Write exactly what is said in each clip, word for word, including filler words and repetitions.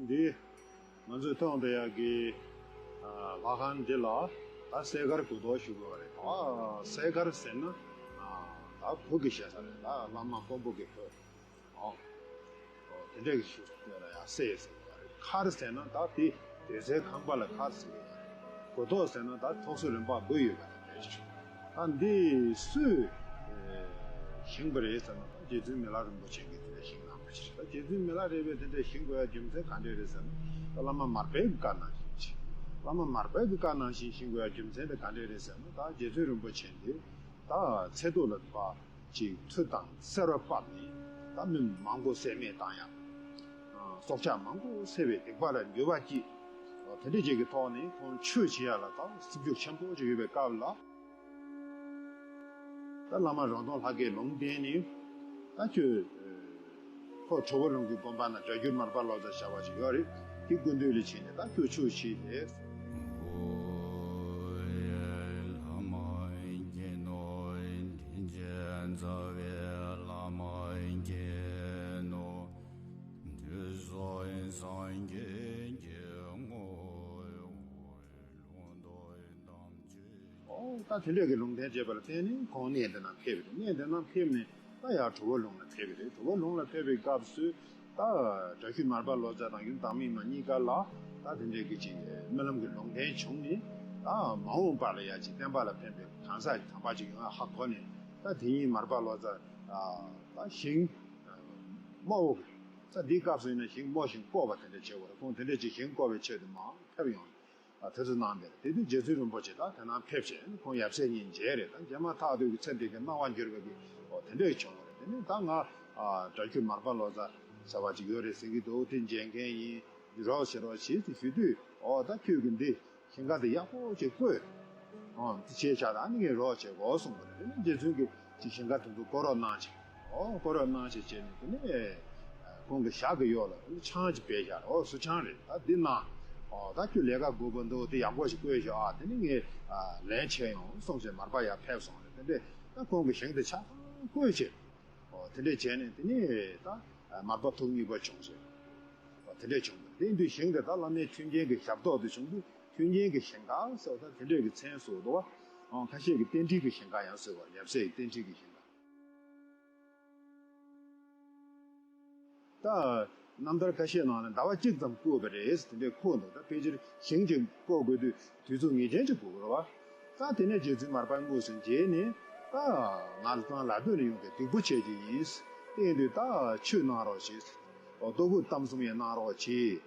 འདི་ང་ཚོས་མཐོང་བསྡད་ཡག་གི་ལྷ་ཁང་འདི་ལ་ད་སེ་དཀར་གུ་དོག་ཞུ་དགོས་པ་རེད། ད་སེ་དཀར་ཟེར་ན་ད་གུ་གི་ཞེ་ས་རེད། ད་བླ་མ་དཀོན་པོ་གི་གུ། ཨོ། ཨོ་དེ་འདྲ་གི་ཞུ་ཡ་ལ་ཡང་སེ་ཟེར་གི་ཡོད་རེད། མཁར་ཟེར་ན་ད་དེ་དེ་ཚོའི་ཁང་པ་ལ་མཁར་ཟེར་གི་ཡོད་རེད། གུ་དོག་ཟེར་ན་ད་ཐོག་སོ་རིམ་པ་དགུ་ཡོད་པ་དེ་འདྲ་ཞིག་ད་འདི་སུས་བཞེངས་པ་རེད་ཟེར་ན་ད་རྗེ་བཙུན་མི་ལ་རིན་པོ་ཆེ་གིས་དེ་འདྲ་བཞེངས་གནང་བ་ཞིག་ད་རྗེ་བཙུན་མི་ལ་རས་པས་དེ་འདྲ་བཞེངས་དགོས་ཡ་རྒྱུ་མཚན་ག་འདྲ་རེད་ཟེར་ན་ད་བླ་མ་མར་པའི་གི་བཀའ་ནང་བཞིན་བཞེངས། བླ་མ་མར་པའི་གི་བཀའ་ནང་བཞིན་བཞེངས་དགོས་ཡ་རྒྱུ་མཚན་དེ་ག་འདྲ་རེད་ཟེར་ན་ད་རྗེ་བཙུན་རིན་པོ་ཆེ་འདི་ད་ཚེ་ཐུག་ལ་ཕར་ཅིག་མཐུ་དང་སེར་བ་ཕབ་ནས་ད་མི་མང་པོ་བསད་རྨས་བཏང་ཡག་ཨ་སྲོག་ཆགས་མང་པོ་བསད་པའི་སྡིག་པ་ལ་འགྱུར་བ་སྐྱེས། དེ་འདྲ་ཅིག་གི་ཐོག་ནས་ཁོང་ཆོས་བྱེད་ཡག་ལ་ད་སྲིད་ཇུས་ཆེན་པོ་ཅིག་ཡོད་པའི་སྐབས་ལ། ད་བླ་མ་རོང་སྟོན་ལྷ་སྐལ་ལུང་བསྟན་ནས་ད་ཁྱོད་ཁོ་གྲུབ་པ་ལུང་གི་དགོན་པ་ན་སྒྲ་སྒྱུར་མར་པ་ལོ་ཙཱ་བྱ་བ་ཅིག་ཡོད་རེད། དེ་སྐུ་མདུན་ལ་ཕྱིན་ནས་ད་ཁྱོད་ཆོས་བྱེད་དེ། ཨོ་ཡེ་བླ་མ་མཁྱེན་ནོ། དྲིན་ཅན་རྩ་བའི་བླ་མ་མཁྱེན་ནོ། དུས་གསུམ་སངས་རྒྱས་ཀྱི་ངོ་བོ་ལུང་དང་དམ་ཆོས། ཨོ་ད་དེ་འདྲ་གི་ལུང་བསྟན་བྱས་པ་ལ་བརྟེན་ནས་ཁོང་གནས་འདི་ན་ཕེབས་རེད། གནས་འདི་ན་ཕེབས་ནས་ད་ཡར་གྲུབ་པ་ལུང་ལ་ཕེབས་པ་རེད། གྲུབ་པ་ལུང་ལ་ཕེབས་པའི་སྐབས་སུ་ད་སྒྲ་སྒྱུར་མར་པ་ལོ་ཙཱ་དང་ཡུམ་བདག་མེད་མ་གཉིས་ཀ་ལ་ད་དེ་འདྲའི་གི་ཅིག་རྨི་ལམ་གྱི་ལུང་བསྟན་བྱུང་ནས་ད་མ་འོངས་པ་ལ་ཡ་ཅིག་བསྟན་པ་ལ་ཕན་པའི་གང་ཟག་གི་དམ་པ་ཅིག་ཡོང་ཡ་ཧ་གོ་ནས་ད་དེ་ཉིད་མར་པ་ལོ་ཙཱ་ད་ཞིང་རྨོ་བོ་ད་འདིའི་སྐབས་སུ་ཡིན་ན་ཞིང་རྨོ་ཞིང་བརྐོ་བ་དེ་འདྲ་བྱེད་དགོས་རེད། ཁོང་དེ་འདྲ་ཅིག་ཞིང་བརྐོ་བའི་ཆེད་དུ་མར་ཕེབས་ཡོང་། ཨ་དེ་ཚོ་གནང་བས་དེ་དུས་རྗེ་བཙུན་རིན་པོ་ཆེ་ད་དེ་ན་ཕེབས་བྱས་ཁོང་ཡབ་སྲས་གཉིས་མཇལ་རེད། ད་མཇལ་མ་ཐག་ཏུ་གི་ཚེ་འདི་གའི་སྣང་བ་འགྱུར་བའི་གི་ཨོ་དེ་འདྲས་བྱུང་བ་རེད། དེ་ནས་ད་ང་ཨ་སྒྲ་སྒྱུར་མར་པ་ལོ་ཙཱ་ཟེར་བ་ཅིག་ཡོད་རེད་ཟེར་གི་འདུག་དེ་མཇལ་མཁན་ཡིན་རོགས་བྱེད་རོགས་བྱེད་ཟེར་ཞུ་དུས་ཨོ་ད་ཁྱོད་ཀྱི་འདི་ཞིང་ཁ་དེ་ཡག་པོ་ཅིག་བརྐོས། ཨོ་དེ་བྱས་བཞག་ད་ནི་ངས་རོགས་བྱེད་དགོས་གསུངས་པ་རེད། དེ་ནས་རྗེ་བཙུན་གྱིས་ཅིག་ཞིང་ཁ་དེ་ཚོ་བརྐོ་རོགས་གནང་ཞིག་ཨོ་བརྐོ་རོགས་གནང་ཞེས་བྱས་ནས་དེ་ནས་ཁོང་གི་ཞག་གི་གཡོག་ལ་ཆང་ཅིག་སྦས་བཞག་ཨོ་སུ་ཆང་རེད། ད་འདི་ན་ཨོ་ད་ཁྱོད་ལས་ཀ་དགོས་པ་འདུག་དེ་ཡག་པོ་ཞིག་བརྐོས་ཤོག་ཨ་དེ་ནས་ངས་ལན་བྱས་ཡོང་གསུངས་བྱས་མར་པ་ཡར་ཕེབས་སོང་རེད། དེ་འདྲས་ད་ཁོང་གི་ཞིང་དེ་ཆ་ཚང་བརྐོས་བྱས་ཨོ་དེ་འདྲས་བྱས་ནས་དེ་ནས་ད་མར་པ་ཐུགས་མཉེས་པོ་བྱུང་ཞེས་ཨོ་དེ་འདྲས་བྱུང་བ་རེད། དེ་ཡིན་དུས་ཞིང་དེ་ད་བླ་མའི་མཐུན་རྐྱེན་གྱི་ཞབས་ཏོག་ཏུ་བྱུང་དུས་མཐུན་རྐྱེན་གྱི་ཞིང་ཁ་ཟེར་བ་ད་དེ་འདྲས་ཀྱི་མཚན་གསོལ་འདུག་བ། ཁ་ཤས་ཀྱིས་རྟེན་འབྲེལ་གྱི་ཞིང་ཁ་ཡང་ཟེར་བ་ཡབ་སྲས་ཀྱི་རྟེན་འབྲེལ་གྱི་ཞིང་ཁ། ད་རྣམ་ཐར་ཁ་ཤས་ནང་ལ་ཟླ་བ་གཅིག་ཙམ་བརྐོས་པ་རེད་དེ་འདྲས་འཁོད་འདུག་ད་ཕལ་ཆེར་ཞིང་ཅིག་བརྐོ་དགོས་དུས་དུས་ཚོད་ངེས་ཅན་ཅིག་དགོས་ཀྱི་རེད་བ། ད་དེ་ནས་རྗེ་བཙུན་མར་པ་དངོས་སུ་མཇལ་ནས་ད་ང་ཚང་ལ་དོན་ཡོང་གི་སྡིག་པོ་བྱས་ཀྱི་ཡིན། དེ་ཡིན་དུས་ད་ཆོས་གནང་རོགས་བྱེད། ལྟོ་ཕུད་གཏམ་གསུམ་ཡང་གནང་རོགས་བྱེད།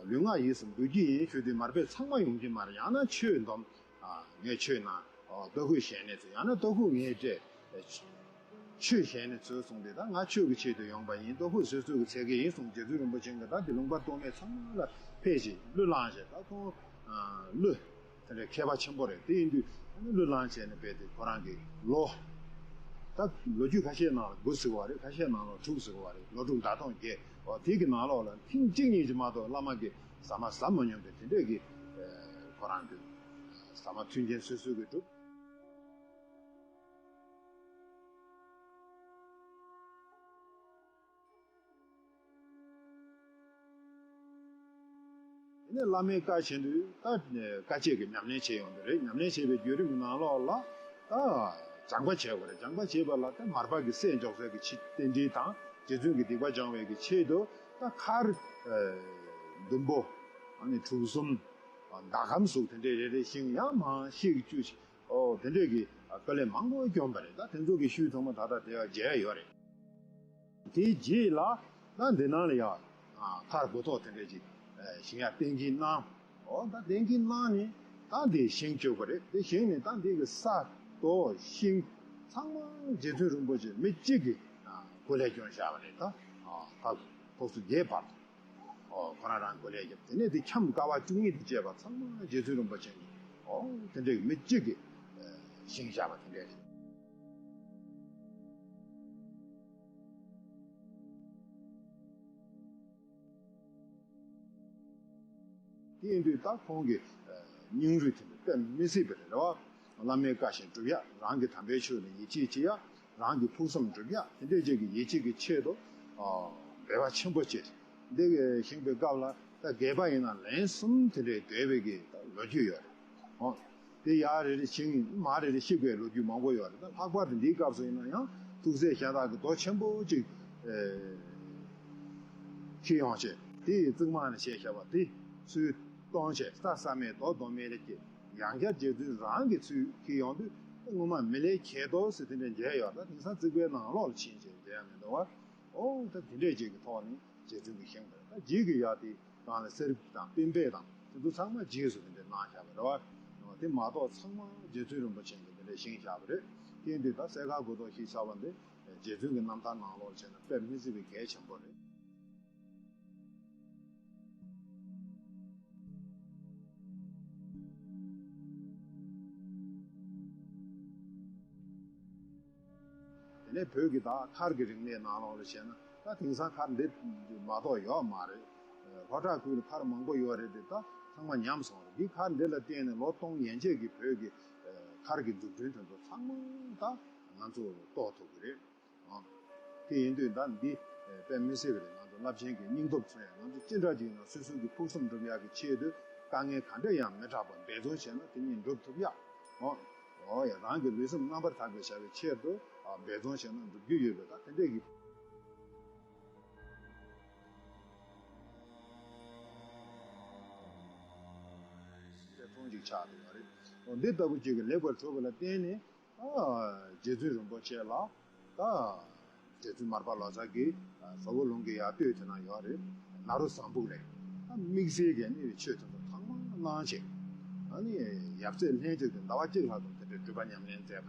ལུས་ངག་ཡིད་གསུམ་འབུལ་གྱི་ཡིན་ཞུ་དུས་མར་པས་ཚང་མ་ཡོང་གི་མ་རེད། ཡང་ན་ཆོས་འདོན། ཨ་ངས་ཆོས་གནང་། ཨོ་ལྟོ་ཕུད་བཞེས་ནས་ཚུར་ཡང་ན་ལྟོ་ཕུད་ངས་སྤྲད། ཆོས་བཞེས་ནས་ཚུར་གསུངས་ཏེ་ད་ང་ཆོས་ཀྱི་ཆེད་དུ་ཡོང་པ་ཡིན། ལྟོ་ཕུད་བཟོས་ཚུལ་གྱི་ཚད་བརྒལ་ཡིན་གསུངས། རྗེ་བཙུན་རིན་པོ་ཆེ་གིས་ད་དེ་ལུང་པ་སྟོད་སྨད་ཚང་མ་ལ་ཕེབས་ཤིག་གླུ་བླངས་ཤིག་ད་ཁོང་གླུ་དེ་འདྲའི་མཁས་པ་ཆེན་པོ་རེད། དེ་ཡིན་དུས་གླུ་བླངས་བྱས་ནས་རྦད་དེ་ཁོ་རང་གི་ལོ། ད་ལོ་རྒྱུས་ཁ་ཤས་ནང་ལ་དགུ་ཟེར་བ་རེད། ཁ་ཤས་ནང་ལ་དྲུག་ཟེར་བ་རེད། ལོ་དྲུག་ཟླ་སྟོང་བརྒྱད། འོ་དེ་གི་ནང་ལོགས་ལ་ཐེངས་གཅིག་གཉིས་ཀྱིས་མ་གཏོགས་བླ་མ་གི་ཟ་མ་ཟ་མ་མྱོང་པའི་དེ་འདྲས་ཀྱི་ཁོ་རང་གི་ཟ་མ་མཐུན་རྐྱེན་སོ་སོ་གི་སྒྲུབ། དེ་ནས་བླ་མའི་བཀའ་བཞིན་དུ་ད་དཀའ་སྤྱད་ཀྱི་ཉམས་ལེན་བྱེད་ཡོང་གི་རེད། ཉམས་ལེན་བྱེད་པའི་བརྒྱུད་རིམ་གྱི་ནང་ལོགས་ལ་ད་སྦྱངས་པ་བྱེད་དགོས་རེད། སྦྱངས་པ་བྱེད་པ་ལ་ད་མར་པ་གི་སྲས་འཇོག་སའི་གི་ཆེད་རྟེན་འབྲེལ་དང་རྗེ་བཙུན་གྱི་སྡིག་པ་སྦྱང་བའི་གི་ཆེད་དུ་ད་མཁར་ཟླུམ་པོ་ཨ་ནི་གྲུ་གསུམ་ཟླ་གམ་གཟུགས་དེ་འདྲའི་རེ་རེ་བཞེངས། ཡང་མང་ཤེལ་གྱི་བཅུ་ཞིག་ཨོ་དེ་འདྲས་ཀྱི་དཀའ་ལས་མང་པོ་བསྐྱོན་པ་རེད། ད་དེ་ཚོ་གི་ཤུལ་ཚང་མ་ད་ལྟ་དེ་ཡང་མཇལ་ཡོད་རེད། དེའི་རྗེས་ལ་ད་འདི་ནང་ལ་ཡང་མཁར་དགུ་ཐོག་དེ་འདྲས་ཀྱི་བཞེངས་ཡ་གཏན་འཁེལ་གནང་། ཨོ་ད་གཏན་འཁེལ་གནང་ནས་ད་འདི་བཞེངས་བཅུག་པ་རེད། དེ་བཞེངས་ནས་ད་འདི་གི་ས་རྡོ་ཤིང་ཚང་མ་རྗེ་བཙུན་རིན་པོ་ཆེ་མི་གཅིག་གི་སྐུ་ལས་བསྐྱོན་བཞག་པ་རེད། ད་ད་ཕོགས་སུ་རྒྱས་པར། ཨོ་ཁོ་རང་རང་སྒོ་ལས་རྒྱབ། དེ་ནས་དེ་ཁྱམས་ཀ་བ་བཅུ་གཉིས་དེ་བཅས་པ་ཚང་མ་རྗེ་བཙུན་རིན་པོ་ཆེ་གིས་ཨོ་དེ་འདྲའི་མི་གཅིག་གིས་བཞེངས་བཞག་པ་དེ་འདྲ་རེད། དེ་ཡིན་དུས་ད་ཁོང་གི་སྙིང་རུས་དེ་འདྲ་དཔེ་མི་སྲིད་པ་རེད་བ། བླ་མའི་བཀའ་བཞིན་སྒྲུབ་ཡ། རང་གི་དམ་པའི་ཆོས་ལ་ཡིད་ཆེས་བྱེད་ཡ། རང་གི་ཕུགས་བསམ་སྒྲུབ་ཡ། དེ་འདྲའི་ཅིག་གི་ཡིད་ཆེས་ཀྱི་ཆེད་དུ་འབད་བ་ཆེན་པོ་བྱས། འདི་གི་བཞེངས་པའི་སྐབས་ལ་ ད་རྒས་པ་ཡིན་ན་ལན་གསུམ་དེ་འདྲའི་རྒས་པའི་གི་ད་ལོ་རྒྱུས་ཡོད་རེད། ཨོ། དེ་ཡར་རེ་རེ་ཕྱིན་མར་རེ་རེ་ཤི་དགོས་ལོ་རྒྱུས་མང་པོ་ཡོད་རེད། ད་ལྷག་པར་དུ་འདིའི་སྐབས་སུ་ཡིན་ན་ཡང་ཐུགས་སྲས་ཤ་སྟག་གི་རྡོ་ཆེན་པོ་གཅིག་ཨེ་འཁྱེར་ཡོང་བྱས། དེ་ཡི་རྩིག་མང་ནས་བྱས་བཞག་པ་དེ་ཚུར་གཏོང་བྱས། ས་ས་མེད་རྡོ་རྡོ་མེད་ལ་སྐྱེས། ཡང་བསྐྱར་རྗེ་བཙུན་རང་གིས་ཚུར་འཁྱེར་ཡོང་དུས། ད་ངོ་མ་མི་ལའི་འཁྱེར་རྡོ་ཟེར་དེ་འདྲ་མཇལ་ཡོད། ད་དེང་སང་རྩིག་པའི་ནང་ལོགས་ལ་ཕྱིན་བྱས་མཇལ་ཡ་མི་འདུག་བ། ཨོ། ད་དེ་འདྲས་ཅིག་གི་ཐོག་ནས་རྗེ་བཙུན་གྱིས་བཞེངས་པ་རེད། ད་རྗེས་ཀྱི་ཡ་དེ་སྒང་ལ་གསེར་དང་སྤེན་པ་དང་དེ་ཚོ་ཚང་མ་རྗེས་སུ་དེ་འདྲས་གནང་བཞག་པ་རེད་བ། དེ་མ་གཏོགས་ཚང་མ་རྗེ་བཙུན་རིན་པོ་ཆེ་གིས་དེ་འདྲས་བཞེངས་བཞག་པ་རེད། དེ་ཡིན་དུས་ད་གསེར་མཁར་སྒོ་ཐོག་བཞི་ཚར་བ་འདི་རྗེ་བཙུན་གྱི་རྣམ་ཐར་ནང་ལོགས་བྱས་ན་དཔེ་མི་སྲིད་པའི་གལ་ཆེན་པོ་རེད། དེ་ནས་བོད་ཀྱི་ད་མཁར་གྱི་རིག་གནས་ནང་ལོགས་ལ་བྱས་ན། ད་དེང་སང་མཁར་འདི་མ་གཏོགས་ཡོད་མ་རེད། ལྷོ་བྲག་ཁུལ་ལ་མཁར་མང་པོ་ཡོད་རེད་དེ། ད་ཚང་མ་ཉམས་སོང་རེད། འདི་མཁར་འདི་ལ་བརྟེན་ནས་ལོ་སྟོང་ཡན་ཆད་ཀྱི་བོད་ཀྱི་མཁར་གྱི་འཛུགས་སྐྲུན་དེ་ཚོ་ཚང་མ་ད་ང་ཚོ་རྟོགས་ཐུབ་ཀྱི་རེད། ཨང་། དེ་ཡིན་དུས་ད་འདི་དཔེ་མི་སྲིད་པ་རེད། ང་ཚོ་རླབས་ཆེན་གྱི་སྙིང་སྟོབས་མཚོན་ཡ། ང་ཚོ་ཅི་འདྲ་ཅིག་ཡིན་ན་སོ་སོ་གི་ཕུགས་བསམ་འགྲུབ་ཡག་གི་ཆེད་དུ་དཀའ་ངལ་ག་འདྲ་ཡང་མི་དྲག་པར་འབད་བརྩོན་བྱས་ན་དེ་ཉིད་འགྲུབ་ཐུབ་ཡ། ཨོ། ཨོ་ཡ། རང་གི་ལུས་སེམས་རྣམ་པར་དག་པའི་བྱ་བའི་ཆེད་དུ་ཨ་འབད་བརྩོན་བྱས་ན་འགྲུབ་རྒྱུ་ཡོད་པའི་ད་དེ་འདྲས་ཀྱི་ཚོང་ཅིག་ཆགས་བསྡད་ཡོད་རེད། ཨོ། འདི་ལྟ་བུ་ཅིག་གི་ལེགས་པར་གྲུབ་པ་ལ་བརྟེན་ནས། ཨ། རྗེ་བཙུན་རིན་པོ་ཆེ་ལ་ད་རྗེ་བཙུན་མར་པ་ལོ་ཙཱ་གིས་ཟ་ཧོར་ལུང་གི་ཡར་སྟོད་དེ་ན་ཡོད་རེད། ནཱ་རོ་བཟང་པོ་ལས། ད་དམིགས་བསལ་གྱི་གནང་བའི་ཆོས་དེ་ཚོ་ཚང་མ་གནང་བྱས། ཨ་ནི་ཡབ་སྲས་ལྷན་ཅིག་ཏུ་ཟླ་བ་གཅིག་ལྷག་ཙམ་དེ་འདྲའི་སྒྲུབ་པ་ཉམས་ལེན་མཛད་པ།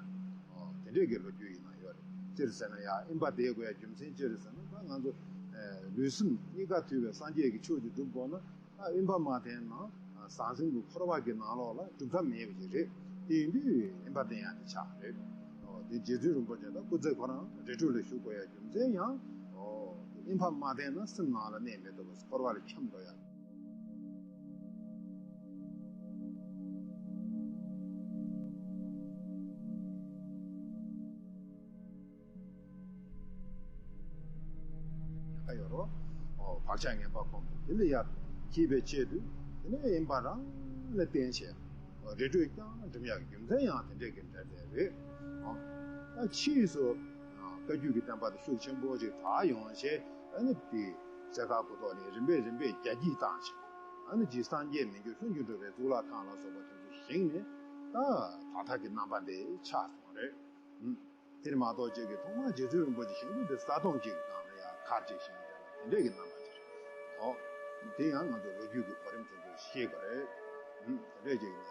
ཨོ། དེ་འདྲས་ཀྱི་ལོ་རྒྱུས་ཡིན་ན་ཡོད་རེད། སྤྱིར་ཟེར་ན་ཡང་དབེན་པ་བསྡད་དགོས་ཡ་རྒྱུ་མཚན་ཅི་རེད་ཟེར་ན། ད་ང་ཚོ་ལུས་སེམས་གཉིས་ཀ་ཐུལ་བའི་སངས་རྒྱས་ཀྱི་ཆོས་དེ་སྒྲུབ་དགོས་ན། ཨ། དབེན་པ་མ་བསྟེན་ན་ཟང་ཟིང་གི་འཁོར་བ་གི་ནང་ལོགས་ལ་སྒྲུབ་ཐབས་མེད་པ་ཞིག་རེད། དེ་ཡིན་དུས་དབེན་པ་བསྟེན་ཡག་དེ་ཆགས་རེད། ཨོ། དེ་རྗེ་བཙུན་རིན་པོ་ཆེ་ད་སྐུ་ཚེ་ཁོ་རང་རི་ཁྲོད་ལ་བཞུགས་དགོས་ཡ་རྒྱུ་མཚན་ཡང་། ཨོ། དབེན་པ་མ་བསྟེན་ན་སེམས་ནང་ལ་གནས་མི་ཐུབ་པ། འཁོར་བ་ལ་འཁྱམས་འགྲོ་ཡ། ཉེན་ཁ་ཡོད་རོ། ཨོ། བག་ཆགས་ངན་པ་ཁོང་དུ་དེ་ལ་ཡར་གྱིས་པའི་ཆེད་དུ། དེ་ནས་དབེན་པ་རང་ལ་བསྟེན་བྱས། ཨོ། རི་ཁྲོད་རྐྱང་འགྲིམ་ཡག་གི་རྒྱུ་མཚན་ཡང་དེ་འདྲས་ཀྱི་འབྲེལ་བསྡད་རེད། ཨོ། ད་ཕྱིས་སུ་བཀའ་བརྒྱུད་ཀྱི་བསྟན་པ་དེ་ཤུགས་ཆེན་པོ་ཅིག་དར་ཡོང་བྱས། ཨ་ནི་དེ་གསེར་མཁར་སྒོ་ཐོག་ནས་རིམ་པས་རིམ་པས་རྒྱ་སྐྱེད་བཏང་བྱས། ཨ་ནི་རྗེ་སངས་རྒྱས་མི་འགྱུར་ལྷུན་གྱིས་གྲུབ་པའི་གཙུག་ལག་ཁང་ལ་སོགས་པ་དེ་ཚོ་བཞེངས་ནས། ད་ད་ལྟ་གི་རྣམ་པ་འདི་ཆགས་སོང་རེད། ཨུམ། དེར་མ་གཏོགས་ཅིག་གི་ཐོག་མར་རྗེ་བཙུན་རིན་པོ་ཆེ་བཞེངས་དུས་འདི་ས་དོང་ཅིག་གི་སྒང་ལ་ཡང་མཁར་ཅིག་བཞེངས་བསྡད་པ་དེ་འདྲས་ཀྱི་རྣམ་པ་ཅིག་རེད། ཨོ། དེ་ཡང་ང་ཚོ་ལོ་རྒྱུས་ཀྱི་གོ་རིམ་དེ་ཚོ་ཤེས་དགོས་རེད། ཨུམ། དེ་འདྲས་ཅིག་ནས།